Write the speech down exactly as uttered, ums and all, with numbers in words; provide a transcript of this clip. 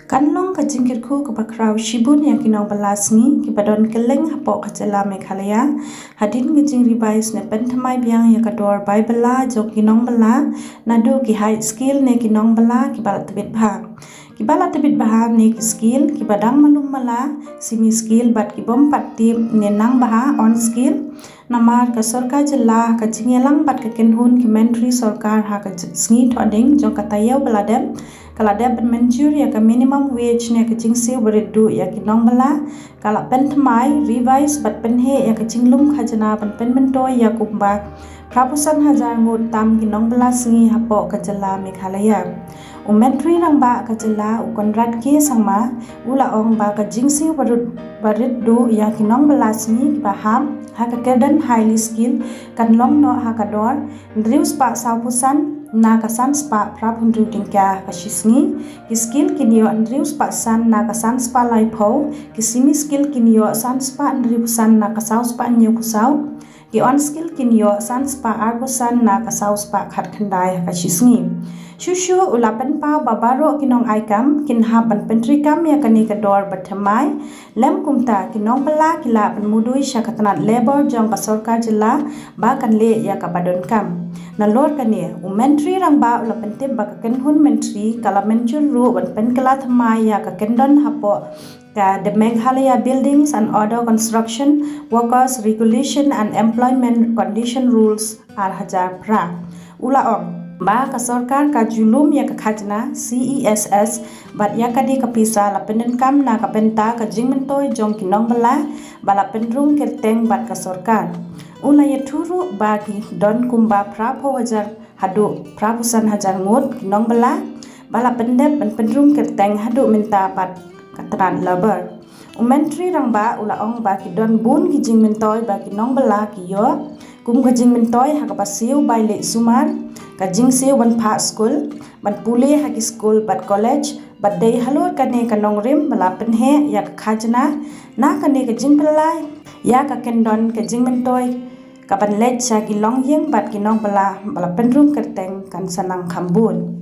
Kan long ka jingkyrkhu kaba khraw shibun ïa ki nongbylla sngi kiba don kylleng hapoh ka jylla Meghalaya hadien ka jing-revise ne pynthymmai biang ïa ka dor bai bylla jong ki nongbylla, naduh ki high skill ne ki nongbylla kiba la tbit bha, kiba la tbit bha ne ki skill kiba dang malum mala, semi skill bad ki bym pat tip ne nang bha on skill. Namar ka sorkar jylla ha ka jingïalang bad ka kynhun ki myntri sorkar ha ka sngi Thohdieng jong ka taïew ba la dep, ka la dep ban mynjur ïa ka minimum wage ne ka jingsiew barit duh ïa ki nongbylla, ka la pynthymmai, revise bad pynheh ïa ka jinglum khajna ban pynmyntoi ïa kumba phra phew san hajar ngut tam ki nongbylla sngi hapoh ka jylla Meghalaya. U Myntri Rangbah ka jylla u Conrad K Sangma u la ong ba ka jingsiew barit duh ïa ki nongbylla sngi kiba hap ha ka kyrdan highly skill kan long noh ha ka dor hynriew spah saw phew san na ka san spah phra phew hynriew tyngka ha ka shi sngi. Ki skill kin ïoh hynriew spah san na ka san spah lai phew, ki semi skill kin ïoh san spah hynriew phew san na ka saw spah hynñiew phew saw, ki on skill kin ïoh san spah ar phew san na ka saw spah khat khyndai ha ka shi sngi. Shuh shuh u la pynpaw ba baroh ki nongai kam kin hap ban pyntreikam ïa kane ka dor ba thymmai. Lem kumta ki nongbylla ki lah ban mudui sha ka tnat labour jong ka sorkar jylla ba kan leh ïa kaba donkam. Nalor kane, u Myntri Rangbah u la pyntip ba ka kynhun myntri ka la mynjur ruh ban pynkylla thymmai ïa ka kyndon hapoh ka The Meghalaya Buildings and Other Construction Workers Regulation and Employment Condition Rules ar hajar phra. U la ong ba ka sorkar ka ju lum ïa ka khajna C E S S bad ïa kane ka pisa la pyndonkam na ka bynta ka jingmyntoi jong ki nongbylla ba la pynrung kyrteng bad ka sorkar. U la ïathuh ruh ba ki don kumba phra phew hajar haduh phra phew san hajar ngut ki nongbylla ba la pyndep ban pynrung kyrteng haduh mynta bad ka tnat labour. U Myntri Rangbah u la ong ba ki don bun ki jingmyntoi ba ki nongbylla ki ïoh, kum ka jingmyntoi ha kaba siew bai leit sumar, ka jingsiew ban phah skul, ban pule ha ki skul bad college, bad dei halor kane ka nongrim ba la pynheh ïa ka khajna na kane ka jingpyllait ïa ka kyndon ka jingmyntoi kaban leit sha ki longïing bad ki nongbylla ba la pynrung kyrteng kan sa nang kham bun.